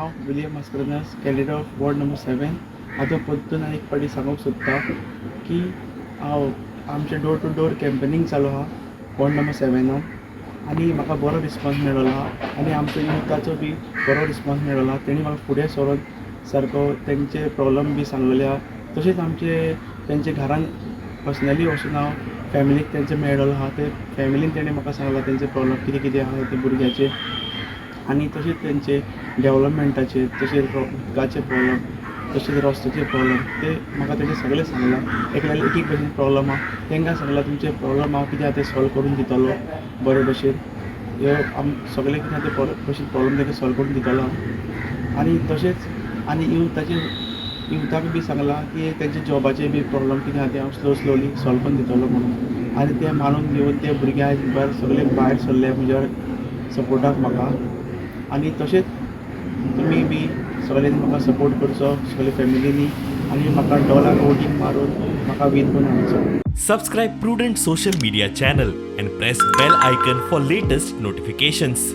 हांव William Mascarenhas, candidate of ward number 7. आतां परतून एक फावटी सांगूंक सोदता की हांव आमचें डोर टू डोर कॅम्पेनींग चालू आहा वॉर्ड नंबर 7आन आनी म्हाका बरो रिस्पोन्स मेळ्ळो आहा आनी आमचो युथाचो बी बरो रिस्पोन्स मेळ्ळो आहा. तेणी म्हाका फुडें सरोन सारको तेंचे प्रॉब्लम बी सांगलेले आहा. तशेंच आमचे तेंचे घरान पर्सनली वचून हांव फॅमिलीक तेंचे मेळ्ळो आहा. ते फॅमिलीन तेणें म्हाका सांगलां तेंचे प्रॉब्लम कितें कितें आहा ते भुरग्याचे आनी तशेंच तेंचे डेवलपमेंटाचे, तशेंच उदकाचे प्रॉब्लम, तशेंच रस्त्याचे प्रॉब्लम, ते म्हाका तेणें सगळें सांगलां. एकल्याले एक एक भशेन प्रॉब्लम आहा. तांकां सांगलां, तुमचे प्रॉब्लम हांव कितें आहा तें सॉल्व करून दितलो बरे भशेन. हे आम सगळें कितें आहा तें बरे भशेन प्रॉब्लम तांकां सॉल्व करून दितलो हांव. आनी तशेंच आनी युथाचे युथाक बी सांगलां की तेंचे जॉबाचे बी प्रॉब्लम कितें आहा तें हांव स्लो स्लोली सॉल्व करून दितलो म्हणून. आनी ते मानून घेवन ते भुरगे आयज मुखार सगळे भायर सरले म्हज्या सपोर्टाक म्हाका. आनी तशेंच तुमी बी सगळ्यांनी म्हाका सपोर्ट करचो सगळे फॅमिलीनी आनी म्हाका डॉलार वोटींग मारून म्हाका वीन करून हाडचो. Subscribe Prudent Social Media channel and press bell icon for latest notifications.